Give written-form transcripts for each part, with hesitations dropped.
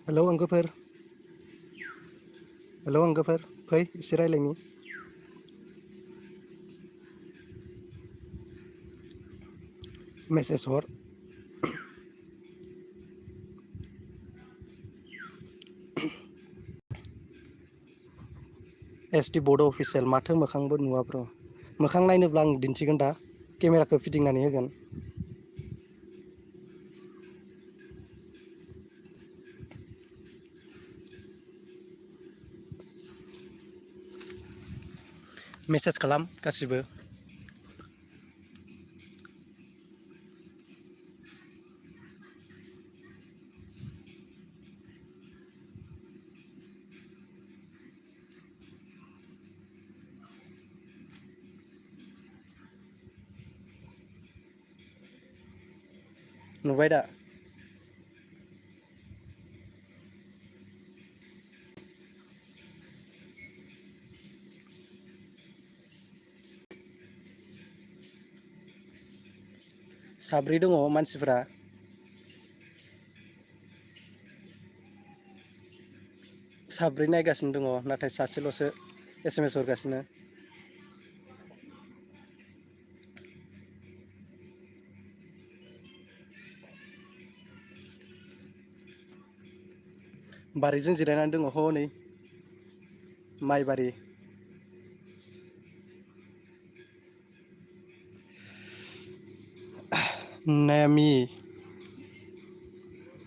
Hello अंगोफोर फै एसे रायलायनि message हर ST बड' अफिसियेल माथो मोखांबो नुवाब्र' मोखां नायनोब्ला आं दिन्थिगोन दा केमेराखौ फिदिंनानै होगोन मेसेज खालाम गासिबो नुबाय दा साब्रै दङ मानसिफ्रा साब्रै नायगासिनो दङ नाथाय सासेल'सो SMS हरगासिनो बारिजों जिरायनानै दङ हनै माइबारि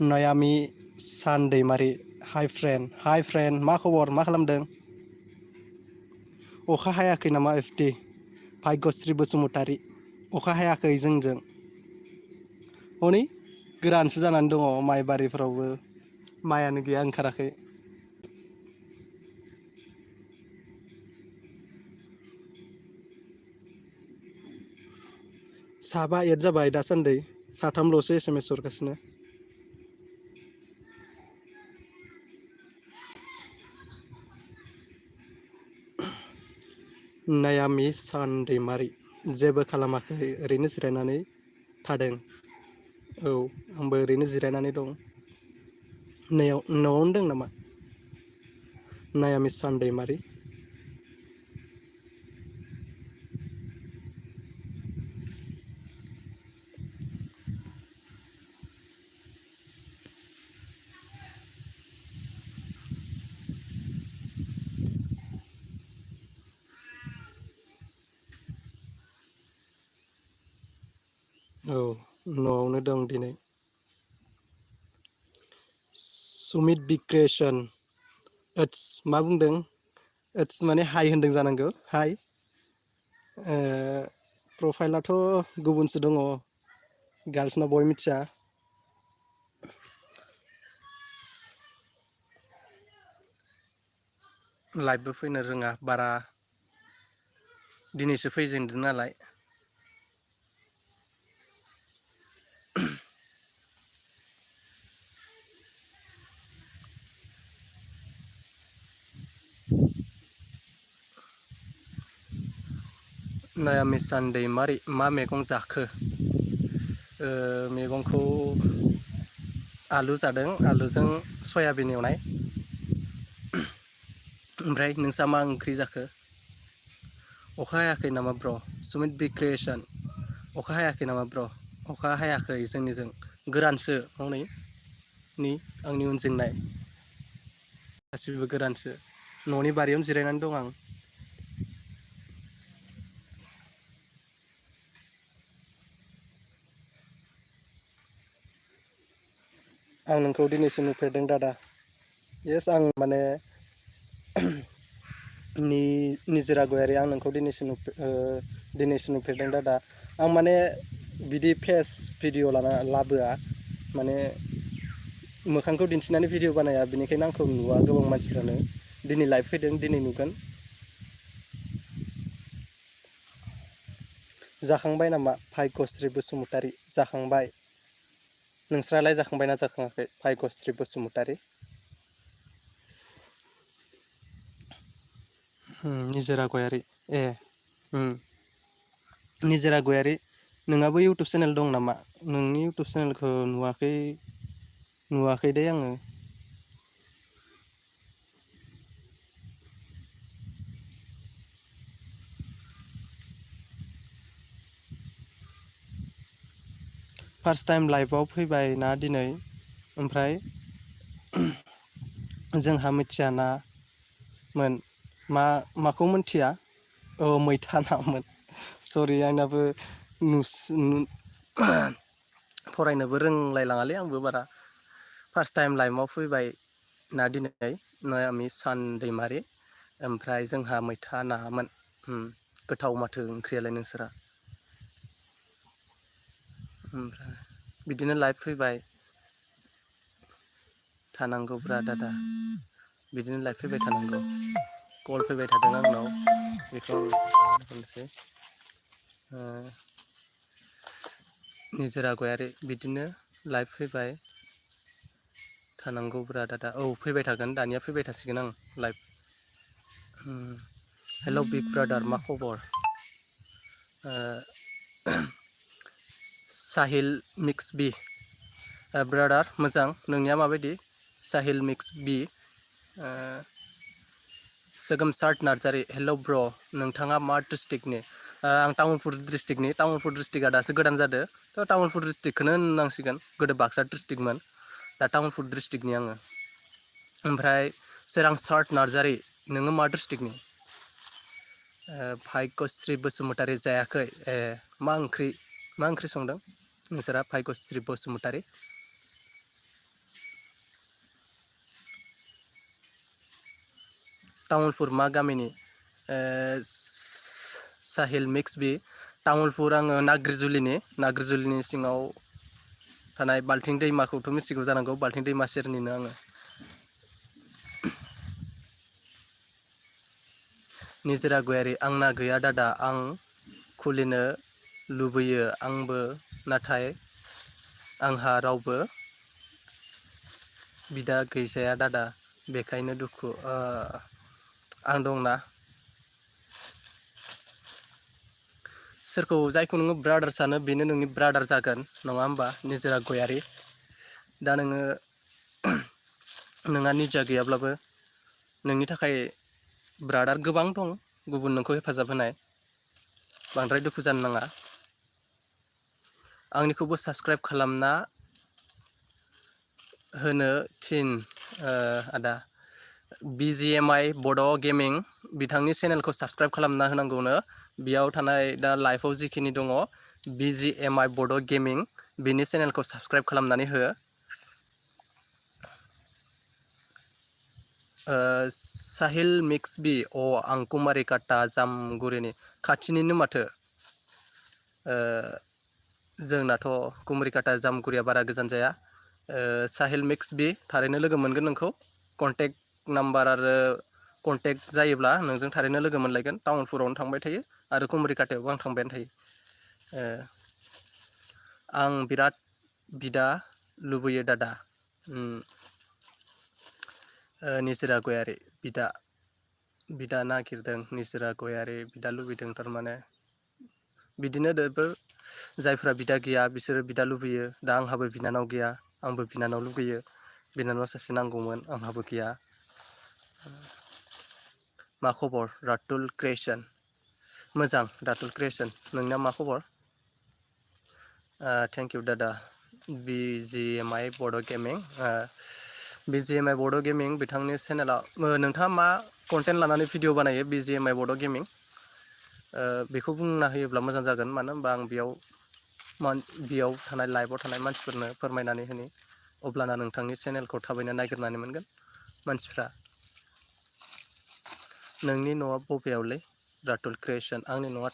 नयामि सान दैमारि हाय फ्रेन्ड मा खबर मा खालामदों अखा हायाखै नामा FD भाग्यश्री बसुमतारी अखा हायाखै जोंजों हनै गोरानसो जानानै दङ माइ बारिफोरावबो माइयानो गैया ओंखाराखै साबा एड जाबाय दासान्दि साथामल'सो SMS हरगासिनो नयामि सान दैमारि जेबो खालामाखै ओरैनो जिरायनानै थादों औ आंबो ओरैनो जिरायनानै दं न'आवनो दं नामा नयामि सान दैमारि औ न'आवनो दं दिनै सुमित बिक्रेसन ओट्स मा बुंदों ओट्स माने हाय होनदों जानांगौ हाय प्रफाइलाथ' गुबुनसो दङ गार्लसना बय मिथिया लाइभबो फैनो रोङा बारा दिनैसो फैजेनदों नालाय नयामि सान दैमारि मा मैगं जाखो मैगंखौ आलु जादों आलुजों सयाबिन एवनाय ओमफ्राय नोंसा मा ओंख्रि जाखो अखा हायाखै नामा ब्र सुमित बिक्रियेसन अखा हायाखै नामा ब्र अखा हायाखै जोंनिजों गोरानसो हनै नि आंनि उनजों नाय गासिबो गोरानसो न'नि बारियावनो जिरायनानै दं आं आं नोंखौ दिनैसो नुफेरदों दादा येस आं माने निजोरा गयारि आं नोंखौ दिनैसो नुफेरदों दादा आं माने बिदि फेस भिडिअ लाबोआ माने मोखांखौ दिन्थिनानै भिडिअ बानाया बेनिखायनो आंखौ नुवा गोबां मानसिफ्रानो दिनै लाइभ फैदों दिनै नुगोन जाखांबाय नामा भाग्यश्री बसुमतारी जाखांबाय नोंस्रालाय जाखांबायना जाखाङाखै भाग्यश्री बसुमतारी निजोरा गयारि ए निजोरा गयारि नोंहाबो इउटुब चेनेल दं नामा नोंनि इउटुब चेनेलखौ नुवाखै दे आङो फार्स्ट टाइम लाइभआव फैबाय ना दिनै ओमफ्राय जोंहा मिथिया नामोन माखौ मिथिया मैथा नामोन सरि आंनाबो फरायनोबो रोंलायलाङालै आंबो बारा फार्स्ट टाइम लाइभआव फैबाय ना दिनै नयामि सान दैमारि ओमफ्राय जोंहा मैथा नामोन गोथाव माथो ओंख्रियालाय नोंसोरा ओमफ्राय बिदिनो लाइभ फैबाय थानांगौब्रा दादा बिदिनो लाइभ फैबाय थानांगौ कल फैबाय थादों आंनाव बेखौ होननोसै निजोरा गयारि बिदिनो लाइभ फैबाय थानांगौब्रा दादा फैबाय थागोन दानिया फैबाय थासिगोन आं लाइभ हेल' बिग ब्रादार मा खबर साहिल मिक्स बि ब्रादार मोजां नोंनिया माबायदि साहिल मिक्स बि सोगोमसार नार्जारि हेल' ब्र नोंथाङा मा डिस्ट्रिक्टनि आं तामुलपुर डिस्ट्रिक्टआ दासो गोदान जादों थ' तामुलपुर डिस्ट्रिक्टखौनो होननांसिगोन गोदो बाक्सा डिस्ट्रिक्टमोन दा तामुलपुर डिस्ट्रिक्टनि आङो ओमफ्राय सोरांसार नार्जारि नोङो मा डिस्ट्रिक्टनि भाग्यश्री बसुमतारि जायाखै मा ओंख्रि संदों नोंसोरा भाग्यश्री बसुमतारि तामुलपुर मा गामिनि साहिल मिक्स बि तामुलपुर आङो नाग्रिजुलिनि सिङाव थानाय बाल्थिं दैमाखौथ' मिथिगौ जानांगौ बाल्थिं दैमा सेरनिनो आङो निजोरा गयारि आंना गैया दादा आं खुलिनो लुबैयो आंबो नाथाय आंहा रावबो बिदा गैजाया दादा बेखायनो दुखु आं दंना सोरखौ जायखौ नोङो ब्रादार सानो बेनो नोंनि ब्रादार जागोन नङा होमबा निजोरा गयारि दा नोंहा निजा गैयाब्लाबो नोंनि थाखाय ब्रादार गोबां दं गुबुन नोंखौ हेफाजाब होनाय बांद्राय दुखु जानो नाङा आंनिखौबो साबसक्राइब खालामना होनो थिन आदा BGMI बड' गेमिं बिथांनि चेनेलखौ साबसक्राइब खालामना होनांगौनो बेयाव थानाय दा लाइभआव जिखिनि दङ BGMI बड' गेमिं बिनि चेनेलखौ साबसक्राइब खालामनानै हो साहिल मिक्स बि आं कुमारिकाटा जामगुरिनि खाथिनिनो माथो जोंनाथ' कुमारिकाटा जामगुरिया बारा गोजान जाया साहिल मिक्स बि थारैनो लोगो मोनगोन नोंखौ कन्टेक्ट नाम्बार आरो कन्टेक्ट जायोब्ला नोंजों थारैनो लोगो मोनलायगोन टाउनफोरावनो थांबाय थायो आरो कुमारिकाटायावबो आं थांबायानो थायो आं बिराद बिदा लुबैयो दादा निजोरा गयारि बिदा नागिरदों निजोरा गयारि बिदा लुबैदों थारमाने बिदिनो जायफ्रा बिदा गैया बिसोरो बिदा लुबैयो दा आंहाबो बिनानाव गैया आंबो बिनानाव लुबैयो बिनानाव सासे नांगौमोन आंहाबो गैया मा खबर रातुल क्रिएशन मोजां रातुल क्रिएशन नोंना मा खबर थेंक इउ दादा BGMI बड' गेमिं BGMI बड' गेमिं बिथांनि चेनेलाव नोंथाङा मा कन्टेन्ट लानानै भिडिअ बानायो BGMI बड' गेमिं बेखौ बुंना होयोब्ला मोजां जागोन मानो होनबा आं बेयाव थानाय लाइभआव थानाय मानसिफोरनो फोरमायनानै होनि अब्लाना नोंथांनि चेनेलखौ थाबैनो नागिरनानै मोनगोन मानसिफ्रा नोंनि न'आ बबेयावलै रातुल क्रिएशन आंनि न'आ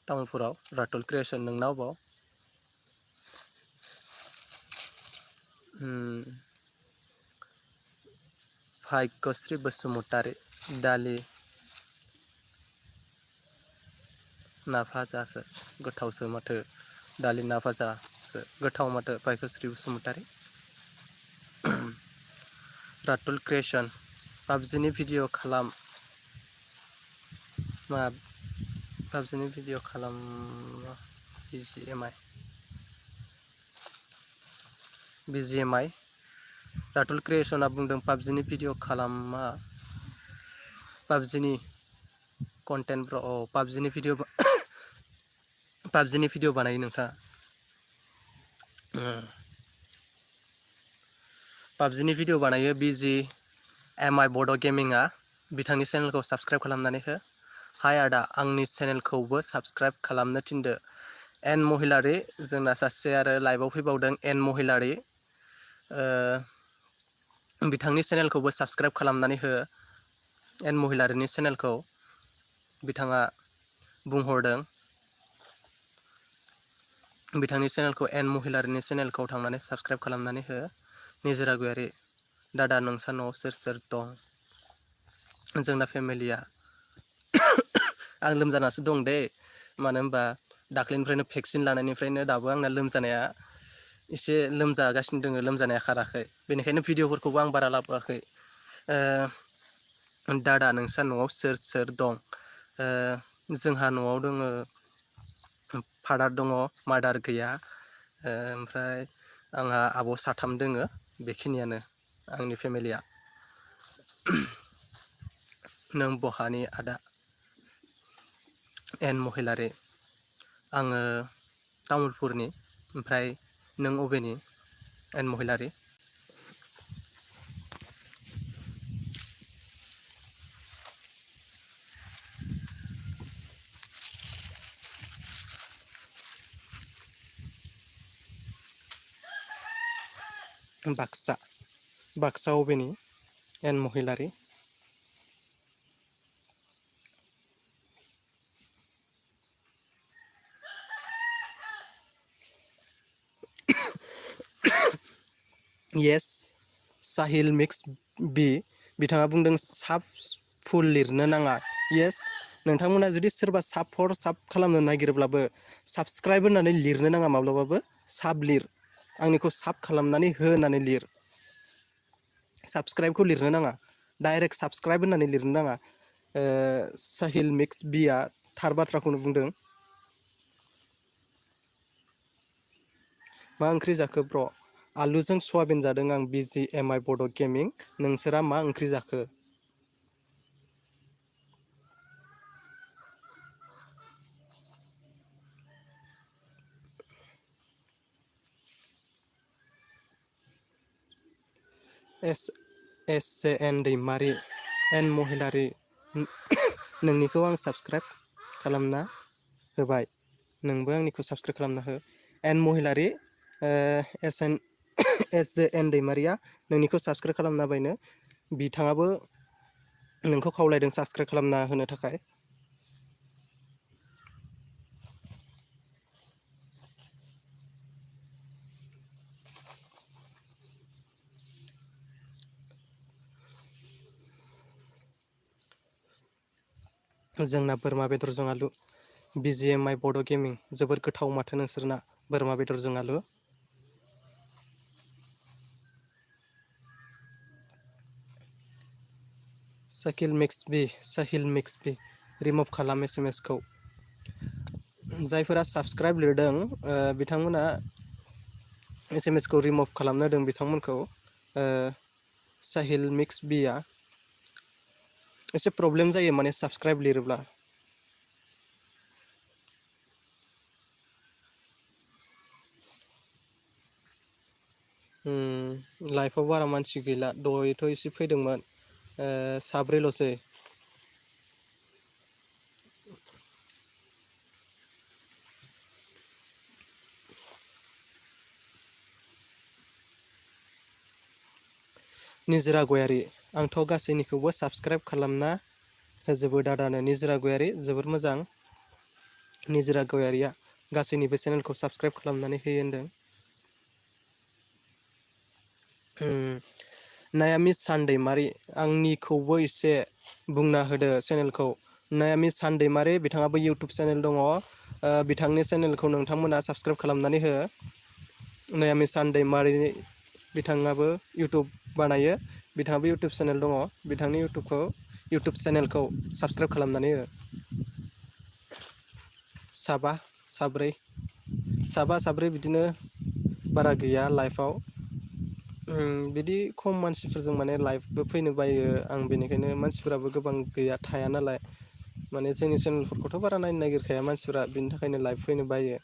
तामुलपुराव रातुल क्रिएशन नोंना अबाव भाग्यश्री बसुमतारि दालि ना भाजासो गोथावसो माथो दालि ना भाजासो गोथाव माथो भाग्यश्री बसुमतारि रातुल क्रिएशन पाबजिनि भिडिअ खालाम मा पाबजिनि भिडिअ खालाम BGMI रातुल क्रिएशना बुंदों पाबजिनि भिडिअ खालामा पाबजिनि कन्टेन्ट पाबजिनि भिडिअ पाबजिनि भिडिअ बानायो नोंथाङा पाबजिनि भिडिअ बानायो BGMI बड' गेमिंआ बिथांनि चेनेलखौ साबस्क्राइब खालामनानै हो हाय आदा आंनि चेनेलखौबो साबस्क्राइब खालामनो थिनदो एन महिलारि जोंना सासे आरो लाइभआव फैबावदों एन महिलारि बिथांनि चेनेलखौबो साबस्क्राइब खालामनानै हो एन महिलारिनि चेनेलखौ बिथाङा बुंहरदों बिथांनि चेनेलखौ एन महिलारिनि चेनेलखौ थांनानै साबस्क्राइब खालामनानै हो निजोरा गयारि दादा नोंसा न'आव सोर सोर दं जोंना फेमिलिया आं लोमजानासो दं दे मानो होनबा दाख्लैनिफ्रायनो भेक्सिन लानायनिफ्रायनो दाबो आंना लोमजानाया एसे लोमजागासिनो दङ लोमजानाया खाराखै बेनिखायनो भिडिअफोरखौबो आं बारा लाबोआखै दादा नोंसा न'आव सोर सोर दं जोंहा न'आव दङ फादार दङ मादार गैया ओमफ्राय आंहा आब' साथाम दोङो बेखिनियानो आंनि फेमिलिया नों बहानि आदा एन महिलारि आङो तामुलपुरनि ओमफ्राय नों अबेनि एन महिलारि बाक्सा अबेनि एन महिलारि येस साहिल मिक्स बि बिथाङा बुंदों साब फुल लिरनो नाङा येस नोंथांमोना जुदि सोरबा साब खालामनो नागिरोब्लाबो साबस्क्राइब होननानै लिरनो नाङा माब्लाबाबो साब लिर आंनिखौ साब खालामनानै हो होननानै लिर साबस्क्राइबखौ लिरनो नाङा डाइरेक्ट साबस्क्राइब होननानै लिरनो नाङा साहिल मिक्स बिया थार बाथ्राखौनो बुंदों मा ओंख्रि जाखो ब्र आलुजों सयाबिन जादों आं BGMI बड' गेमिं नोंसोरा मा ओंख्रि जाखो SN दैमारि एन महिलारि नोंनिखौ आं साबस्क्राइब खालामना होबाय नोंबो आंनिखौ साबस्क्राइब खालामना हो एन महिलारि SN दैमारिया नोंनिखौ साबस्क्राइब खालामना होबायनो बिथाङाबो नोंखौ खावलायदों साबस्क्राइब खालामना होनो थाखाय जोंना बोरमा बेदरजों आलु BGMI बड' गेमिं जोबोर गोथाव माथो नोंसोरना बोरमा बेदरजों आलु साहिल मिक्स बि रिमुभ खालाम SMS-खौ जायफोरा साबस्क्राइब लिरदों बिथांमोना SMS-खौ रिमुभ खालामनो होदों बिथांमोनखौ साहिल मिक्स बिया एसे प्रब्लेम जायो माने साबस्क्राइब लिरोब्ला लाइफआव बारा मानसि गैला दहायथ' एसे फैदोंमोन साब्रैल'सै निजोरा गयारि आंथ' गासैनिखौबो साबस्क्राइब खालामना होजोबो दादानो निजोरा गयारि जोबोर मोजां निजोरा गयारिया गासैनिबो चेनेलखौ साबस्क्राइब खालामनानै होयो होनदों नायामि सानदैमारि आंनिखौबो एसे बुंना होदो चेनेलखौ नायामि सानदैमारि बिथाङाबो इउटुब चेनेल दङ बिथांनि चेनेलखौ नोंथांमोना साबस्क्राइब खालामनानै हो नायामि सानदैमारि बिथाङाबो इउटुब बानायो बिथाङाबो इउटुब चेनेल दङ बिथांनि इउटुब चेनेलखौ साबस्क्राइब खालामनानै हो साब्रै बिदिनो बारा गैया लाइफआव बिदि खम मानसिफोरजों माने लाइभबो फैनो बायो आं बेनिखायनो मानसिफोराबो गोबां गैया थाया नालाय माने जोंनि चेनेलफोरखौथ' बारा नायनो नागिरखाया मानसिफोरा बिनि थाखायनो लाइभ फैनो बायो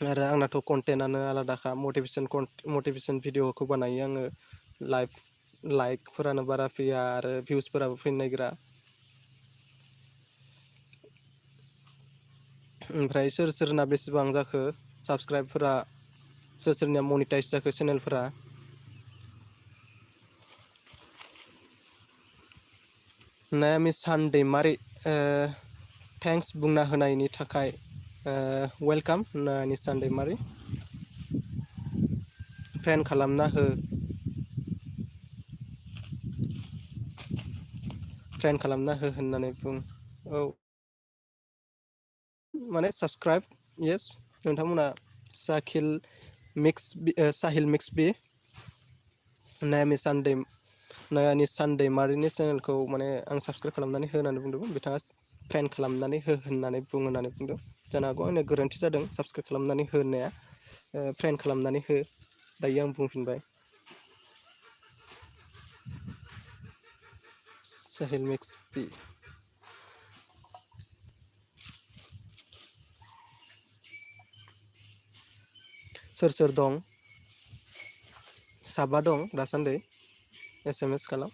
आरो आंनाथ' कन्टेन्टआनो आलादाखा मटिभेसन भिडिअखौ बानायो आङो लाइकफोरानो बारा फैया आरो भिउसफोराबो फैनो नागिरा ओमफ्राय सोरना बेसेबां जाखो साबस्क्राइबफोरा सोरनिया मनिटाइज जाखो चेनेलफोरा नायामि दैमारि थेंक्स बुंना होनायनि थाखाय वेलकाम नायामि दैमारि फ्रेन्ड खालामना हो होननानै बुं औ माने साबस्क्राइब येस नोंथांमोना साहिल मिक्स बि नायानि दैमारिनि चेनेलखौ माने आं साबस्क्राइब खालामनानै हो होननानै बुंदोंमोन बिथाङा फ्रेन्ड खालामनानै हो होननानै बुं होननानै बुंदों जानो हागौ आंना गोरोन्थि जादों साबस्क्राइब खालामनानै हो होननाया फ्रेन्ड खालामनानै हो दायो आं बुंफिनबाय साहिल मिक्स बि सोर दं साबा दं दासान्दि SMS खालाम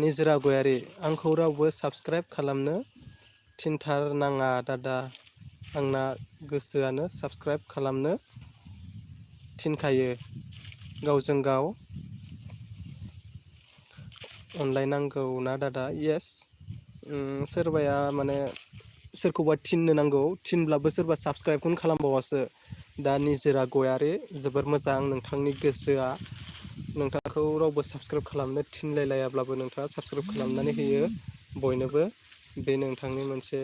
निजोरा गयारि आंखौ रावबो साबस्क्राइब खालामनो थिनथारनाङा दादा आंना गोसोआनो साबस्क्राइब खालामनो थिनखायो गावजों गाव अनलायनांगौ ना दादा येस सोरबाया माने सोरखौबा थिननो नांगौ थिनब्लाबो सोरबा साबस्क्राइबखौनो खालामबावासो दा निजोरा गयारि जोबोर मोजां नोंथांनि गोसोआ नोंथांखौ रावबो साबस्क्राइब खालामनो थिनलायलायाब्लाबो नोंथाङा साबस्क्राइब खालामनानै होयो बयनोबो बे नोंथांनि मोनसे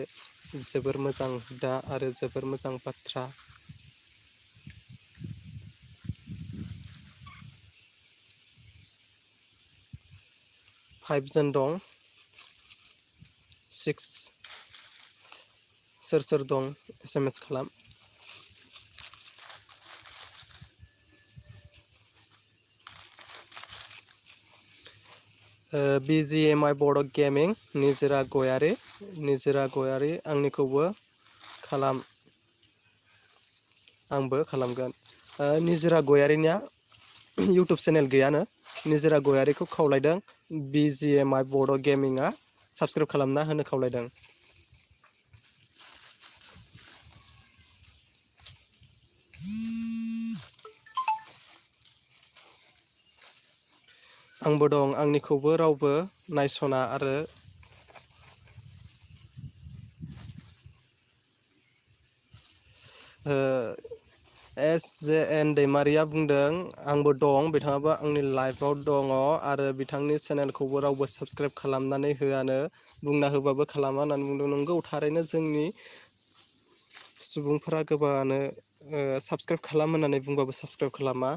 जोबोर मोजां हुदा आरो जोबोर मोजां बाथ्रा 5 जन दं 6 सोर दं SMS खालाम BGMI बड' गेमिं निजोरा गयारि आंनिखौबो खालाम आंबो खालामगोन निजोरा गयारिनिया इउटुब चेनेल गैयानो निजोरा गयारिखौ खावलायदों BGMI बड' गेमिंआ साबस्क्राइब खालामना होनो खावलायदों आंबो दं आंनिखौबो रावबो नायसना आरो SJN दैमारिया बुंदों आंबो दं बिथाङाबो आंनि लाइभआव दङ आरो बिथांनि चेनेलखौबो रावबो साबस्क्राइब खालामनानै होआनो बुंना होबाबो खालामा होननानै बुंदों नंगौ थारैनो जोंनि सुबुंफोरा गोबाङानो साबस्क्राइब खालाम होननानै बुंबाबो साबस्क्राइब खालामा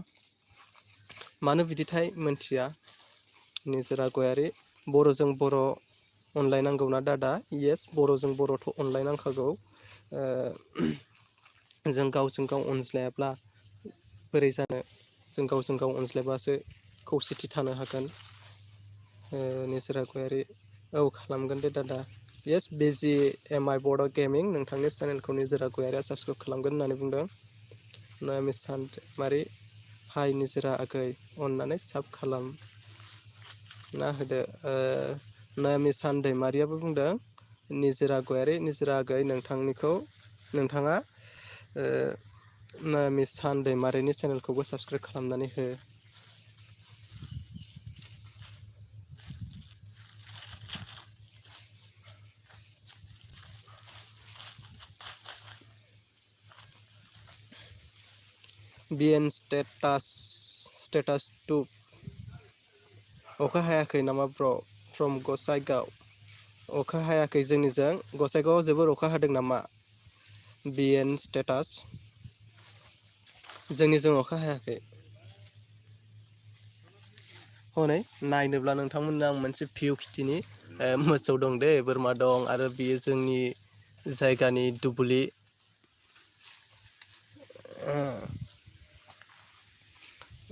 मानो बिदिथाय मोनथिया निजोरा गयारि बर'जों बर' अनलायनांगौ ना दादा येस बर'जों बर'थ' अनलायनांखागौ जों गावजों गाव अनज्लायाब्ला बोरै जानो जों गावजों गाव अनज्लायबासो खौसेथि थानो हागोन निजोरा गयारि औ खालामगोन दे दादा येस BGMI बड' गेमिं नोंथांनि चेनेलखौ निजोरा गयारिया साबस्क्राइब खालामगोन होननानै बुंदों नायामि दैमारि हाय निजोरा आगै अननानै साब खालाम ना होदो नायामि दैमारियाबो बुंदों निजोरा गयारि निजोरा आगै नोंथाङा नायामि दैमारिनि चेनेलखौबो साबस्क्राइब खालामनानै हो BN स्टेटास 2 अखा हायाखै नामा ब्र फ्रम गसाइगाव अखा हायाखै जोंनिजों गसाइगावआव जोबोर अखा हादों नामा BN स्टेटास जोंनिजों अखा हायाखै हनै नायनोब्ला नोंथांमोननो आं मोनसे भिउ खिथिनि मोसौ दं दे बोरमा दं आरो बियो जोंनि जायगानि दुब्लि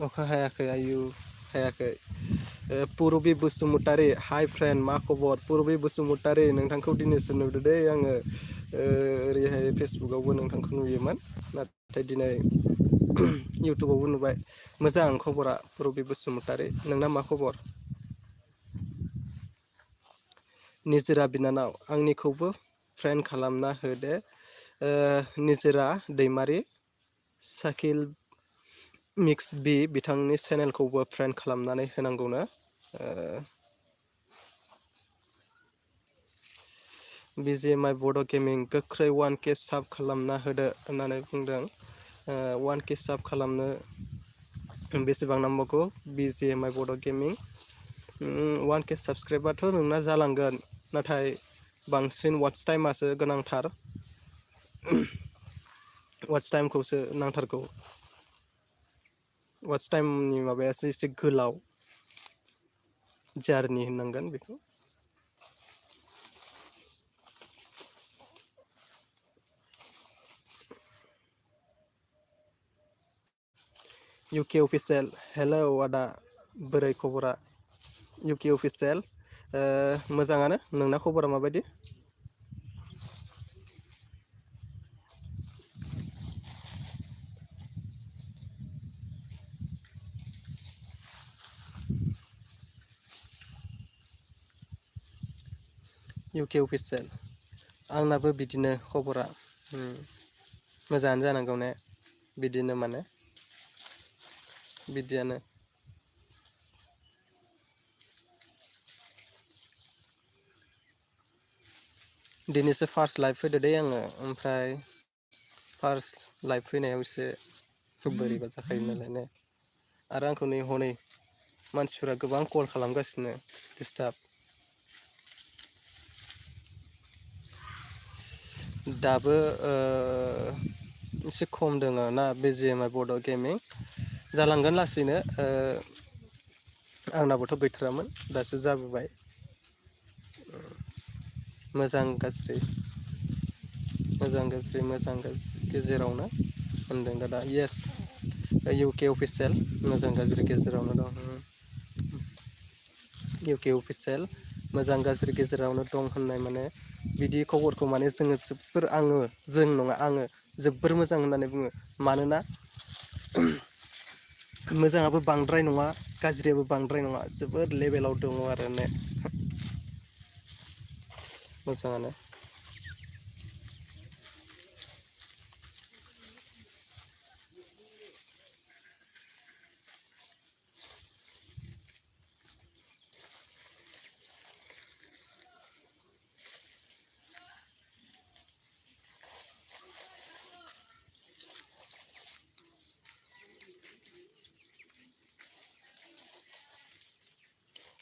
अखा हायाखै आयु हायाखै पुरबि बसुमतारी हाय फ्रेन्ड मा खबर पुरबि बसुमतारी नोंथांखौ दिनैसो नुदो दे आङो ओरैहाय फेसबुकआवबो नोंथांखौ नुयोमोन नाथाय दिनै इउटुबावबो नुबाय मोजां खबरा पुरबि बसुमतारी नोंना मा खबर निजोरा बिनानाव आंनिखौबो फ्रेन्ड खालामना हो दे निजोरा दैमारि साकिल मिक्स बि बिथांनि चेनेलखौबो फ्रेन्ड खालामनानै होनांगौनो BGMI बड' गेमिं गोख्रै 1K साब खालामना होदो होननानै बुंदों 1K साब खालामनो बेसेबां नांबावगौ BGMI बड' गेमिं 1K साबस्क्राइबाथ' नोंना जालांगोन नाथाय बांसिन वाट्च टाइमासो गोनांथार वाट्च टाइमखौसो नांथारगौ वाट्च टाइमनि माबायासो एसे गोलाव जारनि होननांगोन बेखौ UK अफिसियेल हेलौ आदा बोरै खबरा UK अफिसियेल मोजाङानो नोंना खबरा माबायदि UK अफिसियेल आंनाबो बिदिनो खबरा मोजाङानो जानांगौ ने बिदिनो माने बिदियानो दिनैसो फार्स्ट लाइभ फैदो दे आङो ओमफ्राय फार्स्ट लाइभ फैनायाव एसे बोरैबा जाखायो नालाय ने आरो आंखौ नै हनै मानसिफोरा गोबां कल खालामगासिनो डिस्टार्ब दाबो एसे खम दङ ना BGMI बड' गेमिं जालांगोन लासैनो आंनाबोथ' गैथारामोन दासो जाबोबाय मोजां गाज्रि गेजेरावनो होनदों दादा येस UK अफिसियेल मोजां गाज्रि गेजेरावनो दं UK अफिसियेल मोजां गाज्रि गेजेरावनो दं होननाय माने बिदि खबरखौ माने जोङो जों नङा आङो जोबोर मोजां होननानै बुङो मानोना मोजाङाबो बांद्राय नङा गाज्रियाबो बांद्राय नङा जोबोर लेभेलाव दङ आरो ने मोजाङानो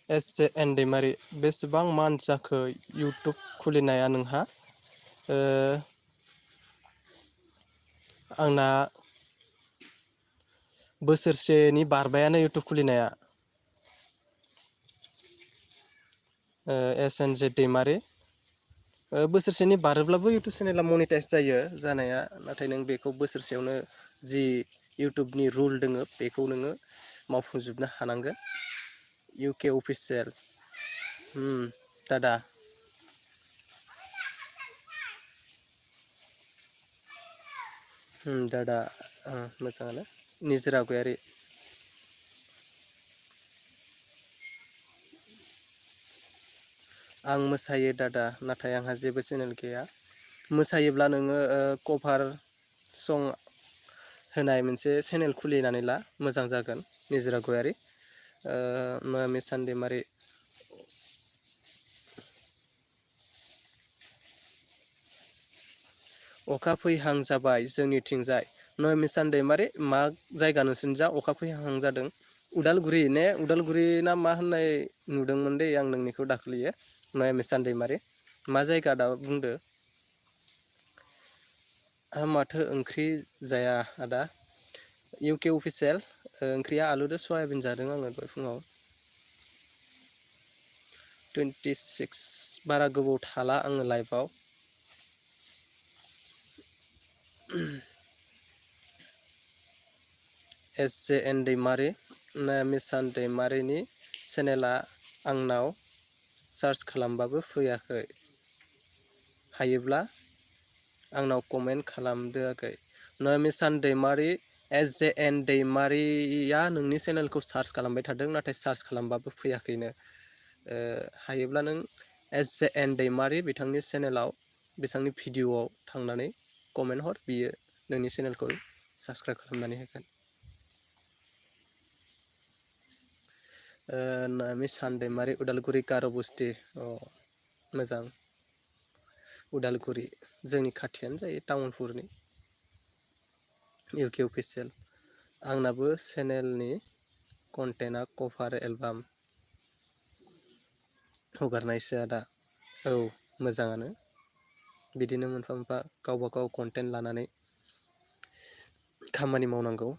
SJN दैमारि बेसेबां मान्थ जाखो इउटुब खुलिनाया नोंहा आंना बोसोरसेनि बारबायानो इउटुब खुलिनाया SNJ दैमारि बोसोरसेनि बारोब्लाबो इउटुब चेनेला मनिटाइज जायो जानाया नाथाय नों बेखौ बोसोरसेयावनो जि इउटुबनि रुल दोङो बेखौ नोङो मावफुंजोबनो हानांगोन UK अफिसियेल दादा दादा मोजाङानो निजोरा गयारि आं मोसायो दादा नाथाय आंहा जेबो चेनेल गैया मोसायोब्ला नोङो कभार सं होनाय मोनसे चेनेल खुलिनानै ला मोजां जागोन निजोरा गयारि मिसान दैमारि अखा फैहां जाबाय जोंनिथिंजाय मिसान दैमारि मा जायगा नोंसोरनिजा अखा फैहां जादों उदालगुरि ने उदालगुरि ना मा होननाय नुदोंमोन दे आं नोंनिखौ दाख्लैयो मिसान दैमारि मा जायगा दा बुंदो माथो ओंख्रि जाया आदा UK अफिसियेल ओंख्रिया आलुजों सयाबिन जादों आङो दहाय फुङाव 26 बारा गोबाव थाला आङो लाइभआव। SJN दैमारि मिसान दैमारिनि चेनेला आंनाव सार्च खालामबाबो फैयाखै। हायोब्ला आंनाव कमेन्ट खालामदो आगै। मिसान दैमारि SJN दैमारिया नोंनि चेनेलखौ सार्च खालामबाय थादों, नाथाय सार्च खालामबाबो फैयाखैनो। हायोब्ला नों SJN दैमारि बिथांनि चेनेलाव बिथांनि भिडिअ'आव थांनानै कमेन्ट हर, बियो नोंनि चेनेलखौ साबस्क्राइब खालामनानै होगोन। मिसान दैमारि उदालगुरि गार'बस्ति। मोजां। उदालगुरि जोंनि खाथियानो जायो तामुलपुरनि। UK official. आंनाबो चेनेलनि कन्टेन्टआ कभार एलबाम हगारनायसो आदा। औ मोजाङानो। बिदिनो मोनफा मोनफा गावबा गाव कन्टेन्ट लानानै खामानि मावनांगौ।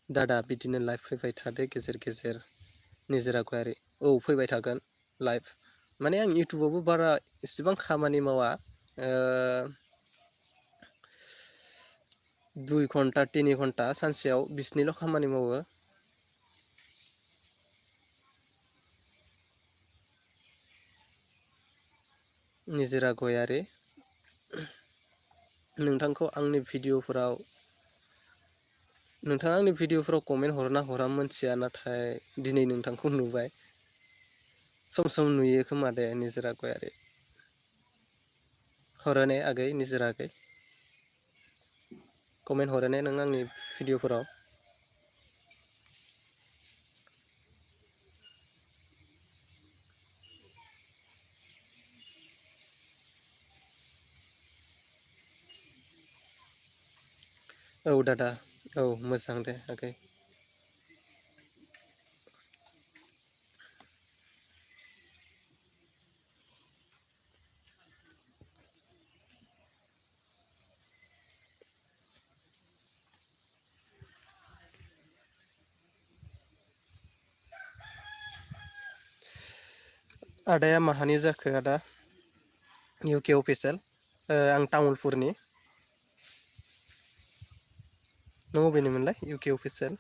दादा बिदिनो लाइभ फैबाय थादो गेजेर गेजेर। निजोरा गयारि। औ फैबाय थागोन लाइभ। माने आं इउटुबावबो बारा एसेबां खामानि मावा। 2 घन्टा 3 घन्टा सानसेयाव बिसिनिल' खामानि मावो। निजोरा गयारि। नोंथांखौ आंनि भिडिअ'फोराव नोंथाङा आंनि भिडिअ'फोराव कमेन्ट हरना हरा मोनथिया, नाथाय दिनै नोंथांखौ नुबाय। सम सम नुयो खोमा दे निजोरा गयारि। हरो ने आगै निजोरा आगै? कमेन्ट हरो ने नों आंनि भिडिअ'फोराव? औ दादा। औ मोजां दे आगै। आदाया माहानि जाखो आदा? UK official. आं तामुलपुरनि। नों बबेनिमोनलाय? UK official.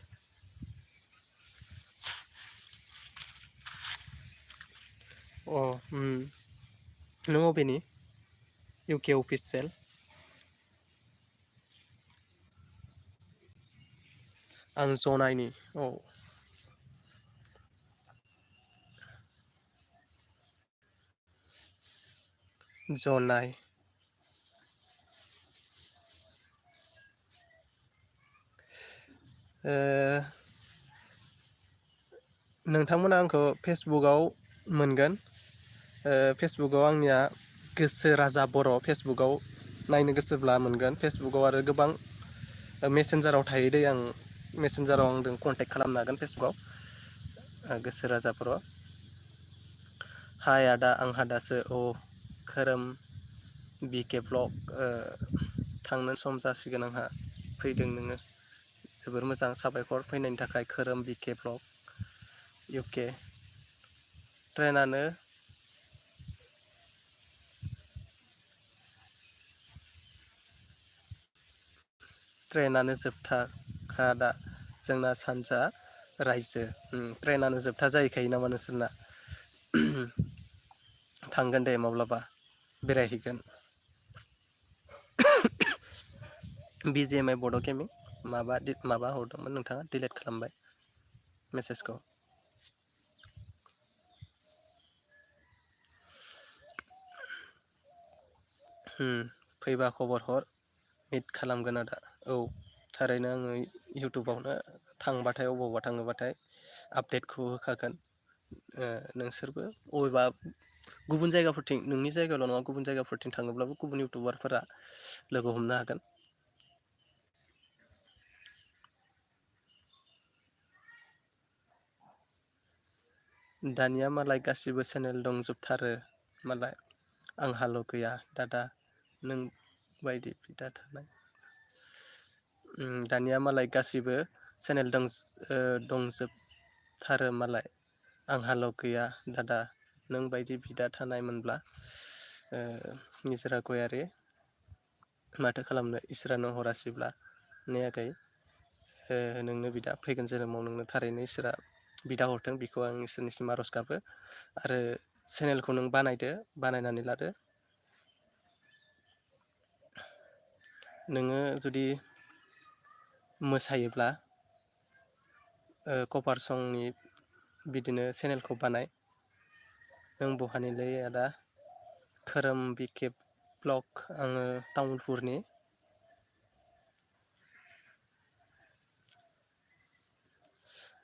नों बबेनि? UK official. आं जनाइनि। औ। जनाइ। नोंथांमोना आंखौ फेसबुकआव मोनगोन। फेसबुकआव आंनिया गोसो राजा बर'। फेसबुकआव नायनो गोसोब्ला मोनगोन। फेसबुकआव आरो गोबां मेसेन्जाराव थायो दै आं। मेसेन्जाराव आंजों कन्टेक्ट खालामनो हागोन फेसबुकआव। गोसो राजा बर'। हाय आदा आंहा दासो खोरोम BK ब्लग थांनो सम जासिगोन आंहा। फैदों नोङो जोबोर मोजां, साबायखर फैनायनि थाखाय खोरोम BK ब्लग UK। ट्रेनानो जोबथा दा जोंना सानजा रायजो। ट्रेनानो जोबथा जाहैखायो नामा नोंसोरना? थांगोन दे माब्लाबा बेरायहैगोन। BGMI बड' गेमिं। माबा हरदोंमोन नोंथाङा, डिलिट खालामबाय मेसेजखौ। फैबा खबर हर, मिट खालामगोन आदा। औ थारैनो आङो इउटुबावनो थांबाथाय अबावबा थाङोबाथाय आपडेटखौ होखागोन। नोंसोरबो अबेबा गुबुन जायगाफोरथिं, नोंनि जायगायावल' नङा गुबुन जायगाफोरथिं थाङोब्लाबो गुबुन इउटुबारफोरा लोगो हमनो हागोन। दानिया मालाय गासिबो चेनेल दंजोबथारो मालाय। आंहाल' गैया दादा नों बायदि बिदा थानाय। दानिया मालाय गासिबो चेनेल दंजोब थारो मालाय आंहाल' गैया दादा नों बायदि बिदा थानायमोनब्ला निजोरा गयारि माथो खालामनो इसोरानो हरासैब्ला ने आगै नोंनो बिदा फैगोन जोनोमाव नोंनो थारैनो इसोरा बिदा हरथों बेखौ आं इसोरनिसिम आर'ज गाबो आरो चेनेलखौ नों बानायनानै लादो नोङो जुदि मोसायोब्ला कभार संनि बिदिनो चेनेलखौ बानाय नों बहानिलै आदा खोरोम बिके ब्लग आङो तामुलपुरनि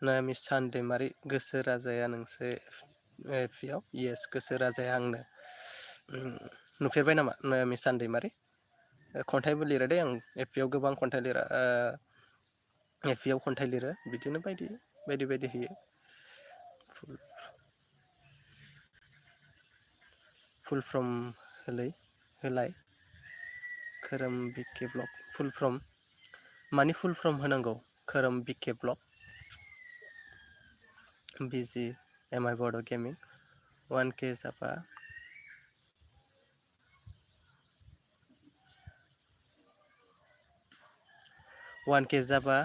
नायामि सानदैमारि गोसो राजाया नोंसो एफियाव येस गोसो राजाया आंनो नुफेरबाय नामा नायामि सानदैमारि खन्थाइबो लिरो दे आं एफियाव गोबां खन्थाइ लिरो एफियाव खन्थाइ लिरो बिदिनो बायदि होयो फुल फ्रम होलाय खोरोम बिके ब्लग फुल फ्रम मानि फुल फ्रम होनांगौ खोरोम बिके ब्लग बिजि एम आइ बड' गेमिं 1K जाबा 1K जाबा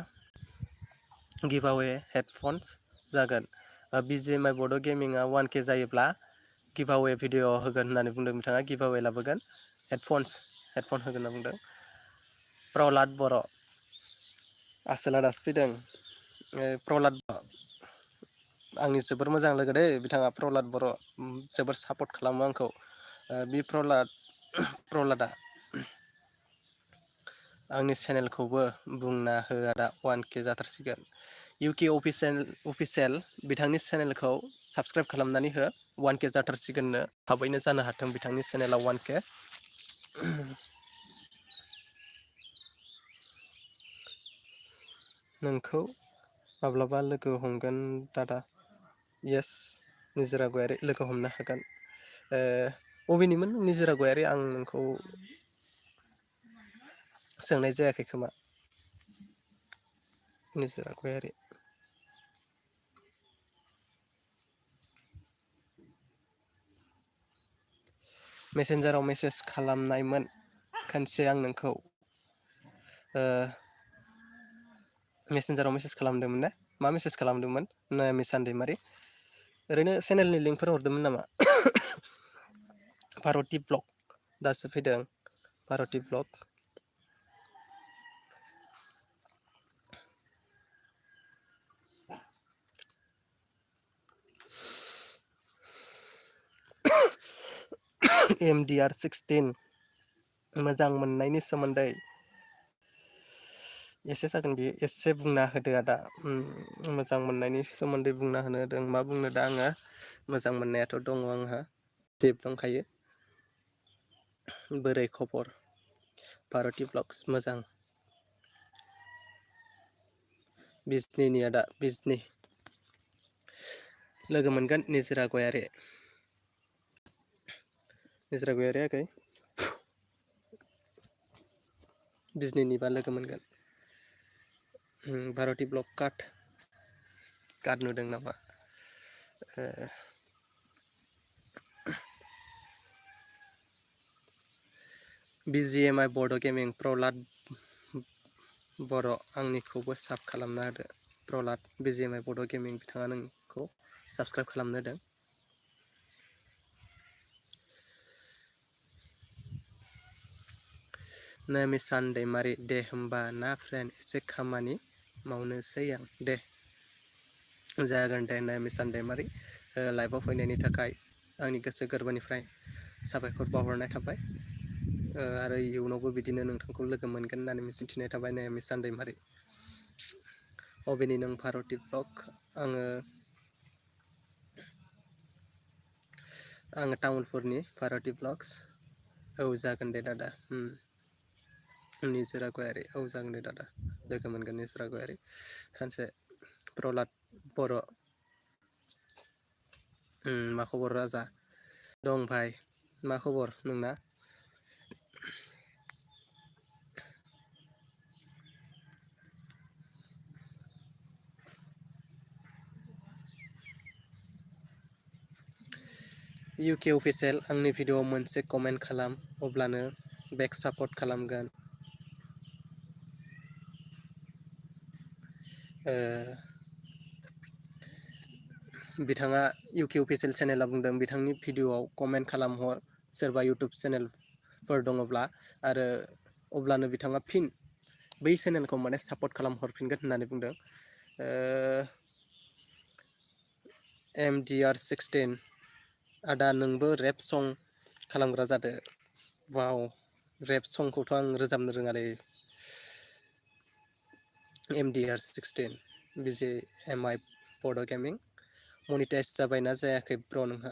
गिभअवे हेडफन्स जागोन बिजि एम आइ बड' गेमिंआ 1K जायोब्ला गिभअवे भिडिअ होगोन होननानै बुंदों बिथाङा गिभअवे लाबोगोन हेडफन होगोन होनना बुंदों प्रहलाद बर' आसोला दासो फैदों प्रहलाद आंनि जोबोर मोजां लोगो दै बिथाङा प्रहलाद बर' जोबोर सापर्ट खालामो आंखौ बे प्रहलादा आंनि चेनेलखौबो बुंना हो आदा 1K जाथारसिगोन इउके अफिसियेल बिथांनि चेनेलखौ साबसक्राइब खालामनानै हो 1K जाथारसिगोननो थाबैनो जानो हाथों बिथांनि चेनेलाव 1K नोंखौ माब्लाबा लोगो हमगोन दादा येस निजोरा गयारि लोगो हमनो हागोन बबेनिमोन निजोरा गयारि आं नोंखौ सोंनाय जायाखै खोमा निजोरा गयारि मेसेन्जाराव मेसेज खालामनायमोन खनसे आं नोंखौ मेसेन्जाराव मेसेज खालामदोंमोन ना मा मेसेज खालामदोंमोन नायामि सानदैमारि ओरैनो चेनेलनि लिंकफोर हरदोंमोन नामा भारति ब्लग दासो फैदों भारति ब्लग MDR16 मोजां मोननायनि सोमोन्दै एसे जागोन बियो एसे बुंना होदो आदा मोजां मोननायनि सोमोन्दै बुंना होनो होदों मा बुंनो दा आङो मोजां मोननायाथ' दङ आंहा टेप दंखायो बोरै खबर भारति ब्लग्स मोजां बिजनिनि आदा बिजनि लोगो मोनगोन निजोरा गयारि आगै बिजनिनिबा लोगो मोनगोन भारति ब्लग कार्ड नुदों नामा BGMI बड' गेमिं प्रहलाद बर' आंनिखौबो साब खालामना होदो प्रहलाद BGMI बड' गेमिं बिथाङा नोंखौ साबसक्राइब खालामनो होदों नायामि सानदैमारि दे होमबा ना फ्रेन्ड एसे खामानि मावनोसै आं दे जागोन दे नायामि सानदैमारि लाइभआव फैनायनि थाखाय आंनि गोसो गोरबोनिफ्राय साबायखर बावहरनाय थाबाय आरो इयुनावबो बिदिनो नोंथांखौ लोगो मोनगोन होननानै मिजिंथिनाय थाबाय नायामि सानदैमारि अबेनि नों भारति ब्लग आङो तामुलपुरनि भारति ब्लग्स औ जागोन दे दादा निजोरा गयारि औ जागोन दे दादा लोगो मोनगोन निजोरा गयारि सानसे प्रहलाद बर' मा खबर राजा दं भाई मा खबर नोंना UK अफिसियेल आंनि भिडिअ'आव मोनसे कमेन्ट खालाम अब्लानो बेक सापर्ट खालामगोन। बिथाङा UK अफिसियेल चेनेला बुंदों बिथांनि भिडिअ'आव कमेन्ट खालामहर सोरबा इउटुब चेनेलफोर दङब्ला आरो अब्लानो बिथाङा फिन बै चेनेलखौ माने सापर्ट खालामहरफिनगोन होननानै बुंदों। MDR16 आदा नोंबो रेप सं खालामग्रा जादो। वाव रेप संखौथ' आं रोजाबनो रोङालै। MDR16 BGMI बड' गेमिं मनिटाइज जाबायना जायाखै ब्र' नोंहा?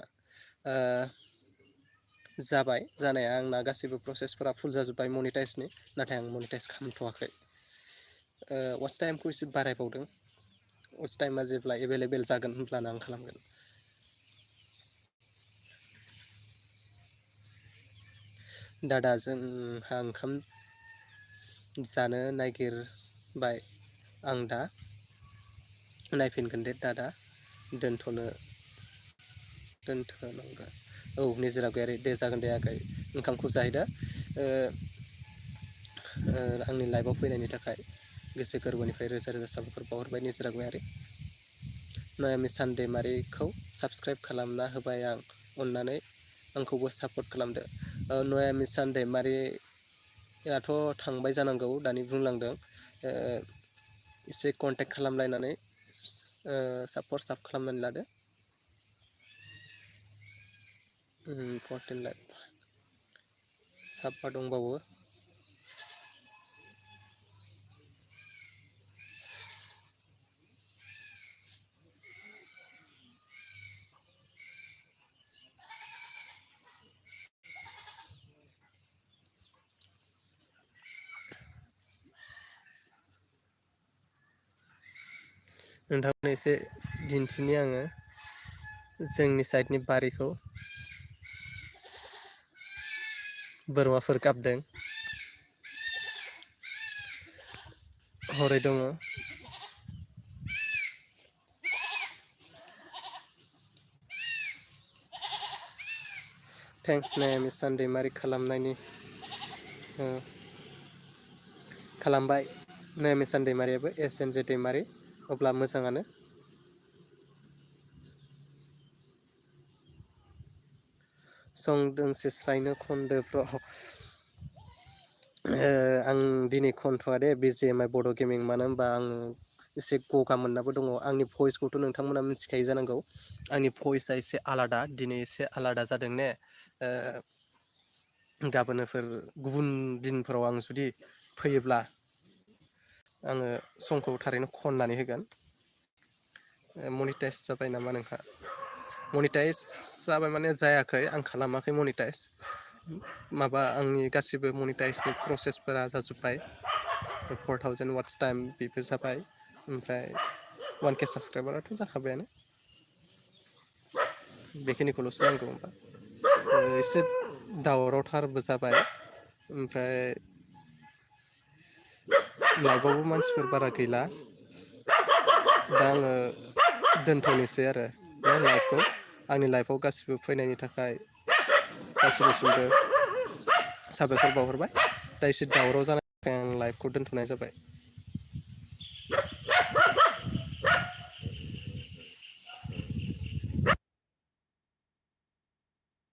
जाबाय जानाया आंना गासैबो प्रसेसफोरा फुल जाजोब्बाय मनिटाइजनि, नाथाय आं मनिटाइज खालामथ'वाखै। वाच टाइमखौ एसे बारायबावदों। वाच टाइमा जेब्ला एभेलेबेल जागोन होनब्लानो आं खालामगोन। दादा जोंहा ओंखाम जानो नागिरबाय आं दा नायफिनगोन दे दादा दोनथ'नांगौ। औ निजोरा गयारि दे जागोन दे आगै ओंखामखौ जाहैदो। आंनि लाइभआव फैनायनि थाखाय गोसो गोरबोनिफ्राय रोजा रोजा साबायखर बावहरबाय निजोरा गयारि। नयामि सानदैमारिखौ साबस्क्राइब खालामना होबाय आं, अननानै आंखौबो सापर्ट खालामदो। नयामि सानदैमारियाथ' थांबाय जानांगौ दानि बुंलांदों। एसे कन्टेक्ट खालामलायनानै साब खालामनानै लादो। 14 लाइफ साबा दंबावो। नोंथांनो एसे दिन्थिनि आङो जोंनि साइडनि बारिखौ। बोरमाफोर गाबदों हरै दङ। थेंक्स नायामि सानदैमारि खालामनायनि। खालामबाय नायामि सानदैमारियाबो SNJ दैमारि, अब्ला मोजाङानो। सं दोंसे स्रायनो खनदो ब्र'। आं दिनै खनथ'आ दे BGMI बड' गेमिं, मानो होनबा आं एसे गगा मोननाबो दङ। आंनि भइसखौथ' नोंथांमोना मिथिखायो जानांगौ। आंनि भइसआ एसे आलादा, दिनै एसे आलादा जादों ने। गाबोनफोर गुबुन दिनफोराव आं जुदि फैयोब्ला आङो संखौ थारैनो खननानै होगोन। मनिटाइज जाबाय नामा नोंहा? मनिटाइज जाबाय माने जायाखै, आं खालामाखै मनिटाइज। माबा आंनि गासिबो मनिटाइजनि प्रसेसफोरा जाजोब्बाय। 4000 वाट्स टाइम बेबो जाबाय, ओमफ्राय 1K साबसक्राइबाराथ' जाखाबायानो। बेखिनिखौल'सो नांगौ होमबा। एसे दावरावथारबो जाबाय, ओमफ्राय लाइभआवबो मानसिफोर बारा गैला। दा आङो दोनथ'नोसै आरो बे लाइभखौ। आंनि लाइभआव गासिबो फैनायनि थाखाय गासिनिसिमबो साबायखर बावहरबाय। दा एसे दावराव जानायनि थाखाय आं लाइभखौ दोनथ'नाय जाबाय।